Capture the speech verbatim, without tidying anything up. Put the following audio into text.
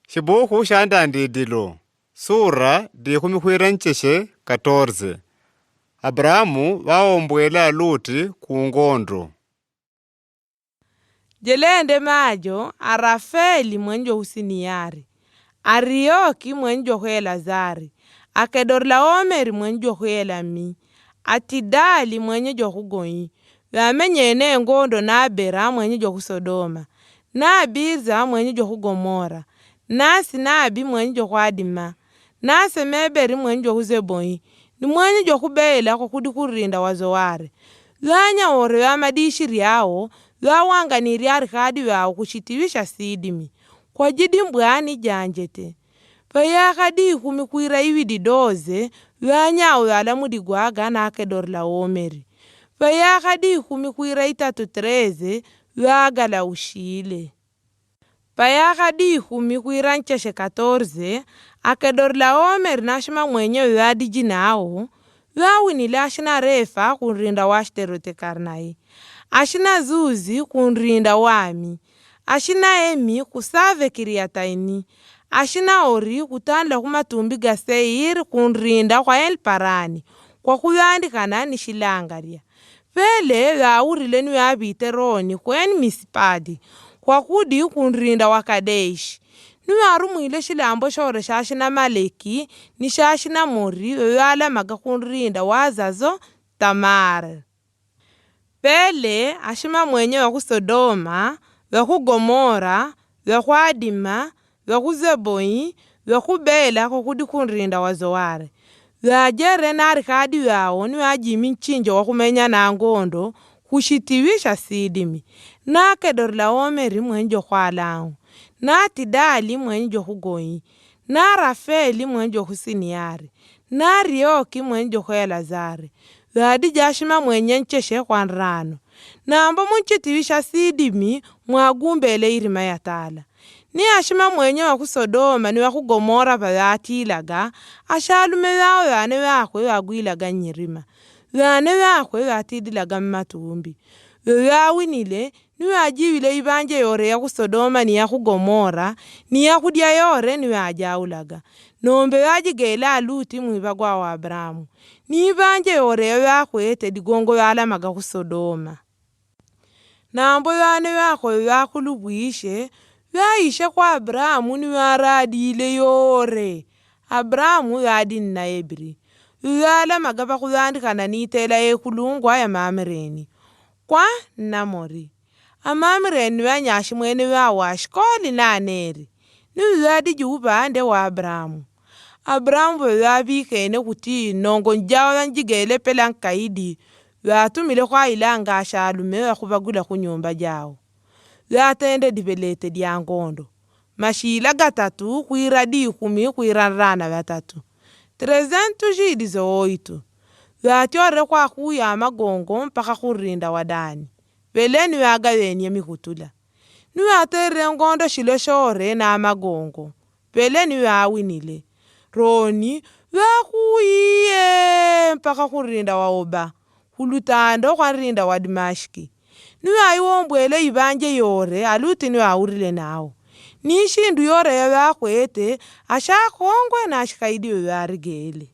Shibuku sha Ndandidilo, sura dihumi kwira ntsheshe, quatorze. Abramu waombwela Luti ku ngondo. Djelende madjo, Arafeli mwenyi djo hu Siniyari, Arioki mwenyi djo hu Elazari, Akedorlaomeri mwenyi djo hu Elami, Atidali mwenyi djo hu Goyi, wamenyene ngondo na Abera mwenyi djo hu Sodoma, na Birza mwenyi djo hu Gomora, na Sinabi mwenyi djo hu Adima, na Semeberi mwenyi djo hu Zeboyi, ni mwenyi djo hu Bela ko kudi hu rinda wa Zowari. Wanya wore wamadishiri yawo, wawanganiri Arihadi wawo ku shitiwi sha Sidimi, kwa djidi mbwani djandjete. Pvayahadi ihumi kwira iwidi doze, wanyawo wala mudigwaga na Akedorlaomeri. Pvayahadi ihumi kwira itatu treze, wagala ushile. Pvayahadi ihumi kwira ntsheshe quatorze, Akedorlaomeri na ashima mwenye wadidji nawo, wawinile ashina Refa ku rinda wa Ashterote Karnai, ashina Zuzi ku rinda wa Ami, ashina Emi ku Save Kiriataini, ashina Ori kutandla ku matumbi ga Seiri ku rinda kwa Elparani, kwa kuwandikana ni shilangaria. Pvele wawurile ni wabite Roni kweni Misipadi, kwa kudi ku rinda wa Kadeshi. Ni warumwile shilambo shore sha ashina Maleki, ni sha ashina Mori, wewalamaga ku rinda wa Zazo Tamari. Pvele ashima mwenye wa ku Sodoma, wa ku Gomora, wa ku Adima, wa ku Zeboyi, wa ku Bela ko kudi ku rinda wa Zowari. Wadjere na Arihadi wawo ni wadjimi ntsinjo wa kumenya na ngondo, ku shitiwi sha Sidimi, na Akedorlaomeri mwenyi djo hu Alangu, na Atidali mwenyi djo hu Goyi, na Arafeli mwenyi djo hu Siniyari, na Arioki mwenyi djo hu Elazari. Wadidja ashima mwenye ntsheshe kwa ndrano. Nambo mu shitiwi sha Sidimi mwagumbele irima ya tala. Ni ashima mwenye wa ku Sodoma ni wa ku Gomora pvawatilaga, ashalume wawo wane wakwe wagwilaga nyirima, wane wakwe watidilaga mu matumbi. Wewawinile, ni wadjiwile ipvandje yore ya ku Sodoma ni ya ku Gomora, ni ya kudya yore ni wadjaulaga. Nombe wadjigela Luti mwipvagwa wa Abramu, ni ipvandje yore ya wakwete digongo walamaga ku Sodoma. Nambo wane wakwe wakulupwishe, waishe kwa Abramu ni waradile yore. Abramu wadi na Ebri, walamaga pvakuwandikana ni itela ye kulungwa ya Mamireni, kwa Namori. Amamireni wanyashi mwene wawo Ashikoli na Aneri, ni wadidji upvande wa Abramu. Abramu pvawapvikene kuti nongo ndjawo wandjigele pela nkaidi, watumile kwa ilanga ashalume wakupvagula ku nyumba djawo. Watende dipvelete dya ngondo, mashila gatatu kwira dihumi kwira ndrana watatu, trezentu djidi zo oitu. Watyore kwa kuya amagongo mpaka ku rinda wa Dani. Pvele ni wagawenye mihutula. Ni watere ngondo shilo shore na amagongo. Pvele ni wawinile. Roni, wakuiye mpaka ku rinda wa Oba, ku lutando kwa rinda wa Dimashiki. Ni wayiwombwele ipvandje yore Aluti ni wawurile nawo, ni shindru yore ya wakwete ashakongwe na ashikaidi we warigele.